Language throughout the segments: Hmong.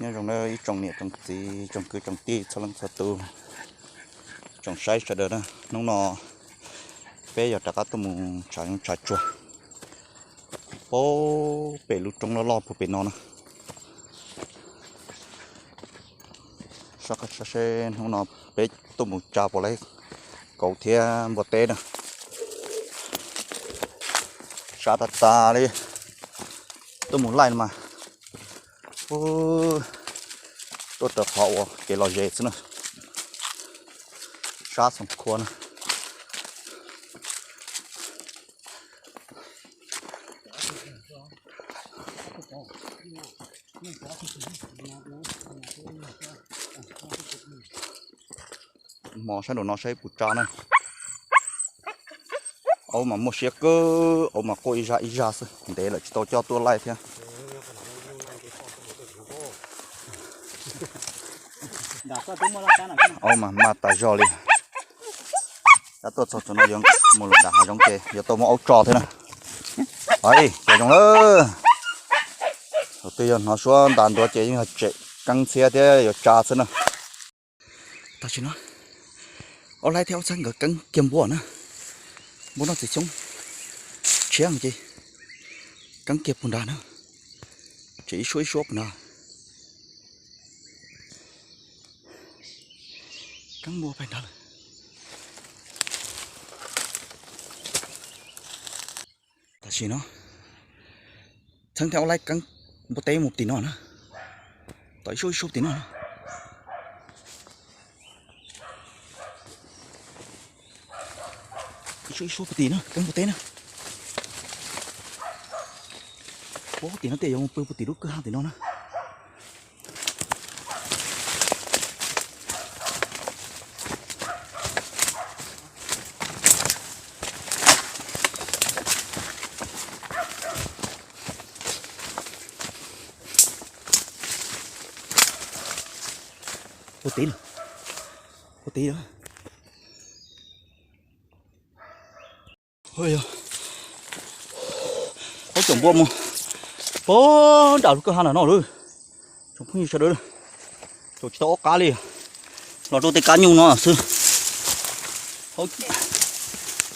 Nyob zoo na ib tsoom niam tsoom txiv tsoom kwv tsoom tij txhua leej txhua tus, tsoom saib sawv daws na. Hnub no peb yog rov qab tuaj mus tshav zoov tshav tsuag puag pem lub roob loj loj puag pem no na. Saib seb hnub no peb tuaj mus tsa puas laib kauv thiab npua teb na. Sab tas tas li, tuaj mus laij no mas tuaj raws qhov uas kev lom zem xwb na. Sab xoom khua na. Hmo sab nraum no saib puas tsa na. Aub mas muaj siab kawg, aub mas quaj ib zaj ib zaj xwb, ntev lawm tsis tau coj tuaj laij thiab. Aub mas maj tas zog li. Tab tuaj txog txog no yuav mus lawm nram hav zoov ces yuav tau muaj aub tso thiab na. Ua cas zoo lawm. Thaum twg yog hnov suab ntas ntuav ces yeej yog tsem keeb ntxhiab thiab yuav tsa xwb na. Tam sim no Aub Laib thiab Aub Txheeb nkawd keeb kiag npua na. Npua noj txiv xyoob tshiab ces keeb kiag puag nrad na. Tseem ib suab ib suab puag nrad. Keeb npua pem nrad lawm. Tam sim no Txheeb thiab Aub Laib keeb npua teb mus tim no na. Tom ib suab ib suab tim no na. Ib suab ib suab puag tim no keeb npua teb na. Puag tim no tej yuav mus pw puag tim lub kwj ha tim no na. Puag tid lawm. Puag tid lawm. Aub caum npua mus puag nram lub kwj ha nram no lawm. Tsoom phooj ywg sawv daws, caum tsis tau aub qab li, los rau tej kab nyuj no xwb.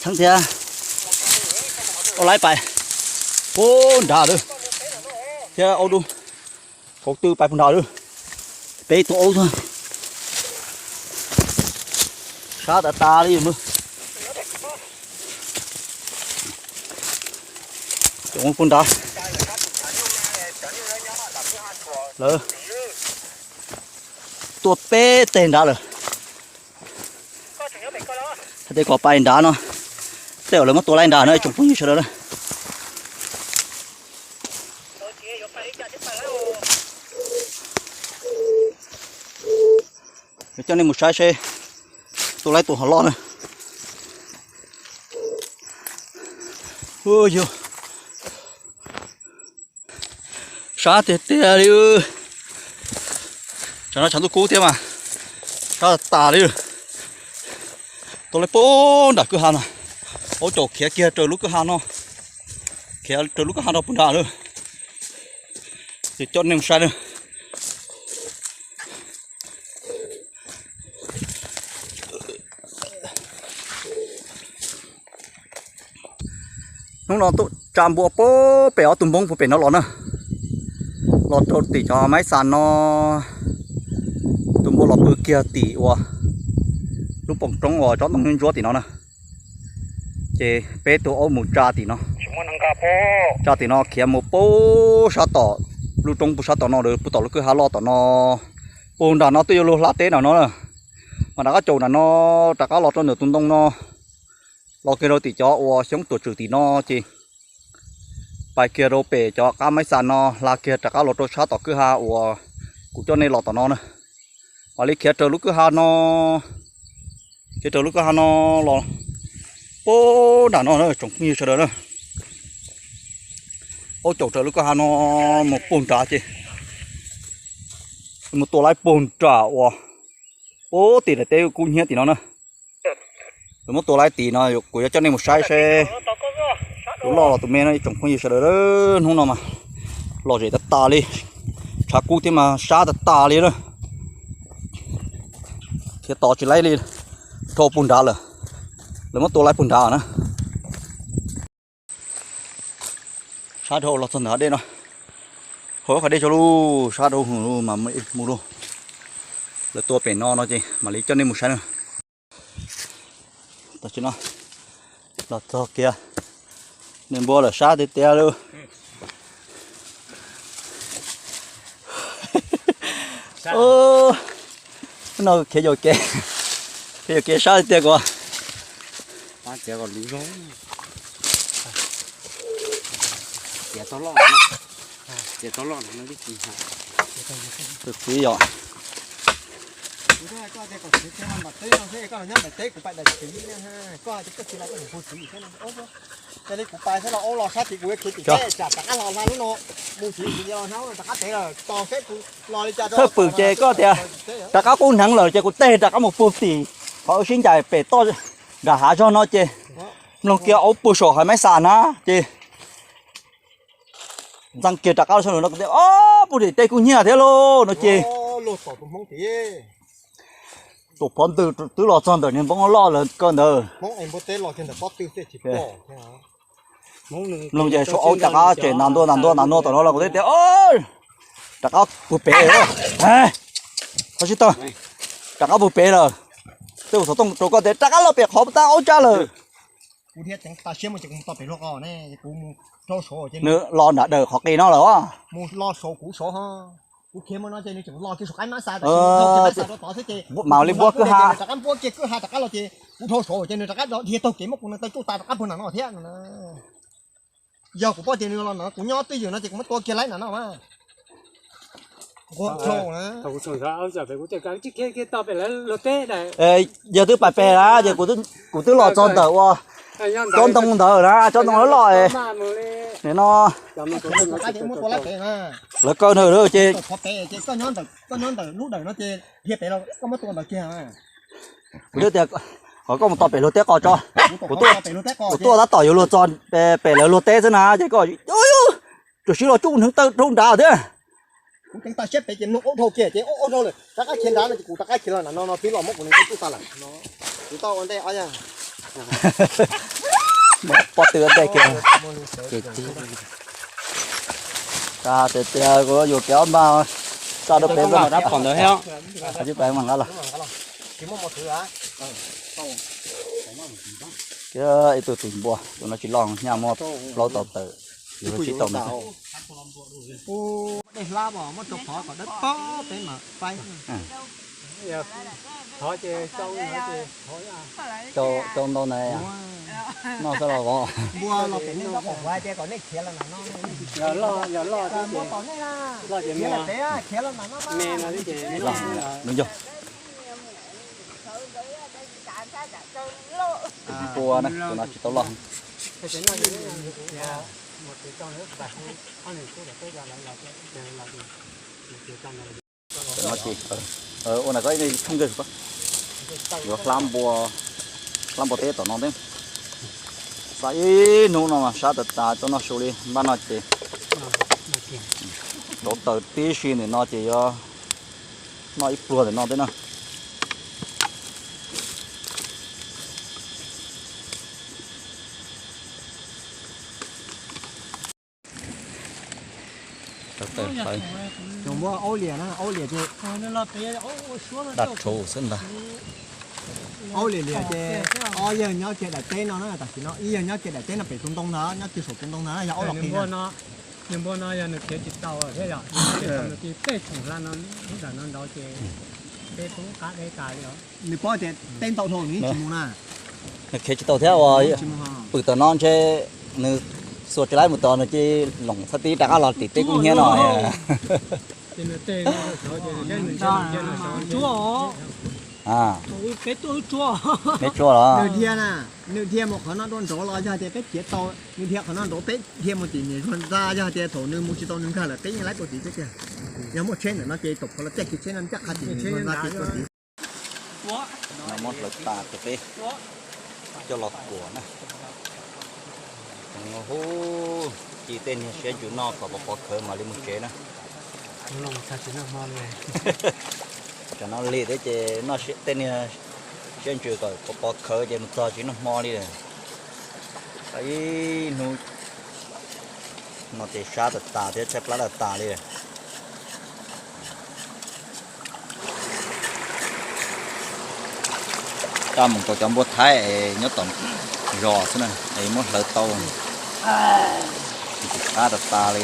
Txheeb thiab Aub Laib pais puag nrad lawm, thiab aub dub kauv tw pais puag nrad lawm. Peb tus aub xwb. Sab tas tas li. Caum puag nrad. Lawv tua peb teg nrad lawm. Hais tias kom pais nrad no, tej zaum lawv muab tua laij nrad no tsoom phooj ywg sawv daws na. Coj nej mus saib seb tua laib tus hov loj na. Yog sab tiag tiag li. Tsam no tshav ntuj kub thiab mas sab tas li. Tua laib puag nram kwj ha no, aub caum khiav kiag raws lub kwj ha no, khiav raws lub kwj ha no puag nrad lawm. Ces coj nej mus saib na. Hnub no tuaj tsa npua puag pem ob tug npoob puag pem no los na, los rau tim cov maib xas no. Tus npua los pw kiag tim uas lub poom roob uas tsob ntoo ntsuab tim no na. Ces peb tus aub mus tsa tim no, tsa tim no khiav mus puag sab tom lub roob puag sab tom no, puag tom lub kwj ha loj tom no. Puag nram no twb yuav luag hla teb nram no, mas rov qab caum nram no, rov qab los rau ntawm tus ntoo no, los kiag rau tim cov uas xyoob tuam tswm tim no ces pais kiag rau pem cov qab maib xas no, hla kiag rov qab los rau sab tom kwj ha uas kuv coj nej los tom no na. Mam li khiav raws lub kwj ha no, khiav raws lub kwj ha no los puag nram no na tsoom phooj ywg sawv daws na. Aub caum raws lub kwj ha no mus puag nrad ces mus tua laib puag nram uas puag tim daim teb kub hnyiab tim no na. Lawv muab tua laib tim no, kuv yuav coj nej mus saib seb tus loj los tus me no ib tsoom phooj ywg sawv daws. Hnub no mas lom zem tas tas li, Qab kub thiab mas sab tas tas li na. Khiav tos tsis laib li, dhau puag nrad lawm. Lawv muab tua laib puag nrad na. Sab dhau los txog ntawm hav dej no. Hauv qhov dej tso lub sab dhau hwv mas mus lawm. Lawv tua pem no no ces mam li coj nej mus saib na. Tam sim no los txog kiag, nws npua lawm sab tiag tiag li. No khiav yuam kev, khiav yuam kev sab tiag tiag kuv. Tus txiv yom. Thawj pwm ces koj tias rov qab qub hneev lawm ces kuv teg rov qab mus puag tim qhov sib ncaim pem toj nram hav zog no ces mloog kiag auv puag saum hav maib xas na ces ntxeev kiag rov qab los sab nraud no kuv tias ob puag tim tej kub hnyiab thiab lauj no ces tus phov ntws twb los txog ntawm niag npoo loj lawm kawg ntawd. Mloog ces suab auv rov qab tseem ntas ntua ntas ntua ntas ntua tom no los kuv thiaj tias rov qab puag pem. Qhov tsis tau, rov qab puag pem lawm. Tej tus xov tooj rau koj tias rov qab los pem qhov tab auv tsab lawm. Nws los nram dawm qhov qis no lawm. Mam li npuab kwj ha, yog kuv paub tias nws los no kuv nyob twj ywm no ces kuv muab tua kiag laib nram no mas. Yog twb pais pem na ces kuv twb los txog ntawm ua tsob ntoo ntawd na, tsob ntoo loj loj nim no. Lawv kaw na ces kuv thiaj tias kom koj mus tos pem luag teb qos tso. Kuv tuaj tab tom yuav luag txog pem lawv luag teb xwb na ces koj tsuas sib los tsuj hneev taw rau nrad thiab. Kuv ceev tau siab pem ces mloog aub dhau kiag ces aub dhau lawm rov qab khiav nrad no ces kuv rov qab khiav los nram no no twb los muab kuv neeg tsuj tag lawm. Kuv tau ua ntej ob yog pob tw ua ntej kiag. Tias kuv yuam kev ob npag tsa rau pem rab phom ntawd thiab. Tsis pais mas nqa los. Kiag ib tug tis npua tus no tsis loj nyaj muaj plaub tau tawm, yus tsis tau no. Rau ntau na, noj xwb los vov. Nws nco. Npua na, tus no tsis tau loj. Ua na ko tshooj kawg, yuav hlab npua, hlab npua teb tom no thiab. Xa ib hnub no mas sab tas tas tau noj su li npaj no ces rauv taws tib si ntawm no ces yuav noj ib pluag ntawm no thiab na. Daj rhuv xwb ntag. Aub liam liam ces ob yawg nyob kiag daim teb no na, tam sim no ib yawg nyob kiag daim teb no pem tus ntoo ntag, nyob kiag saum tus ntoo ntag, yog aub los qis no. Nws npua no yog nws khiav tsis tau thiab yom, nws tej khoom hla no lub nram no nraud ces peb poob qab deb tas li os. Nws paub tias teb ntau dhau nws yeej tsis mus na. Nws khiav tsis tau thiab uas pw tom no ntshe nws xuas tsis laib mus tod, nws cia li loos txhab tib rov qab los tim teb kub hnyiab no. Neb tsuab los? Nws dhia mus qhov no dua nraud los yog tias peb khiav tau, nws dhia qhov no nraud peb dhia mus tim niam zuag ntxa, yog tias thaum nws mus tsis tau nws nkag lawm peb yeej laib tua tid xwb tiag. Yog muaj tsheb ntawm no ces tom qhov los caij kiag tsheb no ncaj qha tim niam zuag ntxa ces tua tid. No muab hlawv tas rau peb coj los kuam na. Hu, ci tej niag siab ntsws noj kom pov pov khawv mam li mus tsev na. Tsam no lig thiab ces noj tej niag siab ntsws kom pov khawv ces mus txog tsis noj hmo li lawm. Ib hnub no ces sab tas tas thiab tshaib plab tas tas li lawm. Rau mus rau cov npua Thaib es nyob tom zos xwb na es muab hlawv tau, qab tas tas li.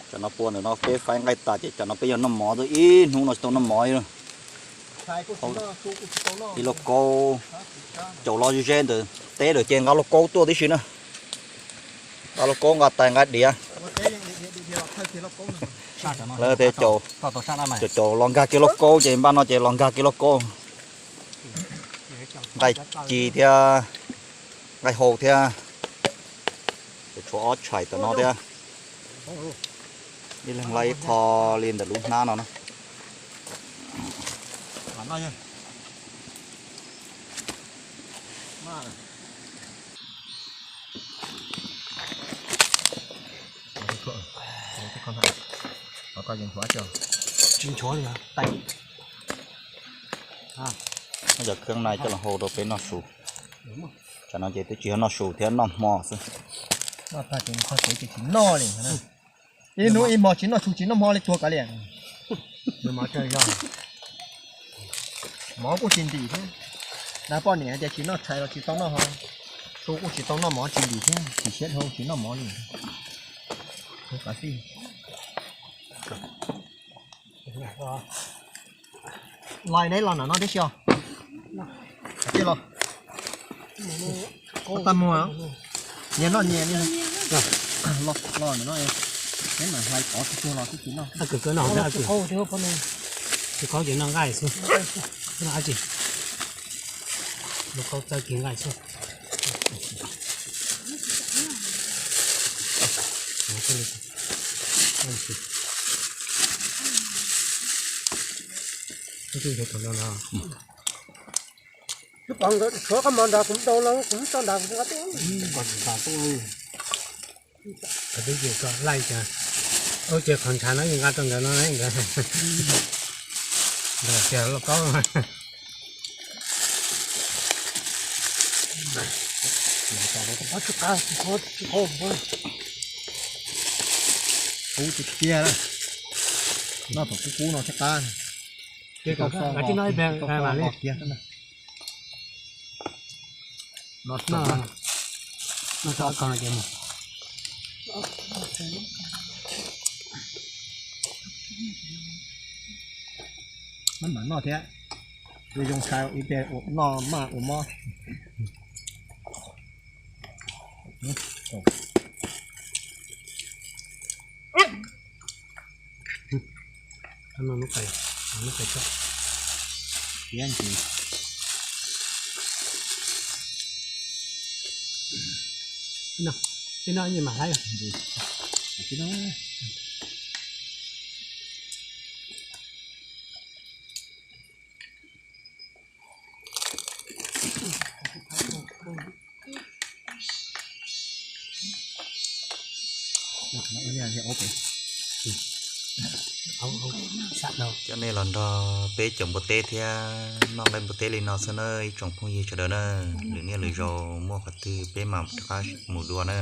Tsam no pua ntawm no peb faib nqaij tas ces tsam no peb yog noj mov xwb, ib hnub no tsis tau noj mov li. Ib lauj kaub, caum los ze ze ntawm teb lawm ces nqa lauj kaub tuaj tib si na. Nqa lauj kaub nqa tais nqa diav. Lawv tias caum, caum los nkag kiag lauj kaub ces npaj no ces los nkag kiag lauj kaub. Nqaij ci thiab nqaij hau thiab. Ces tshuav ob tshais tom no thiab. Ib leeg laij ib qho li ntawm lub hnab no na. Tsis nchuav li. Cov kheeb na coj los hau rau peb noj su. Tsam no ces twb tsis yog noj su thiab noj hmo xwb. Noj tag ces txog kev ces tsis noj li. Ib hnub ib hmo tsis noj su tsis noj hmo li tuag kav liam. Mov kuj tsis ntim thiab. Dab poj niam tias tsis noj tshais los tsis tau noj hmo, su kuj tsis tau noj mov tsis ntim thiab, chim siab dhau tsis noj mov li. Los neb los ntawm no tib si os. Tij los. Tag muag. Nyias noj nyias li. Los ntawm no, neb mam hlais tov tsuag tsuag los tib si noj. Tsis khaub ces noj nqaij xwb. Noj dab tsi? Lauj kaub txawb kiag nqaij xwb. Tshuav koj mov nrad kuv mus tau los kuv tso nrad kuv nqa tuaj. Twb ces koj laij cas, ub ces qhov ntshav no yeej nqa rau nkawd no nkawd, nkawd tias lauj kaub. Kub tiag tiag, noj thaum kub kub no thiaj qab. Ces tsis noj ib pliag mam li. Noj tso no ces mus. Maj mam noj thiab, zoo zoo tshaj ib pliag noj maj ua mob. Lub qe, lub qe tso. Tiab ntsis. Tib no mam hlais. Coj nej los nrog peb caum npua teb thiab noj nqaij npua teb li no xwb na ib tsoom phooj ywg sawv daws na. Lwm niaj lwm zaus muaj qhov twg peb mam rov qab mus dua na.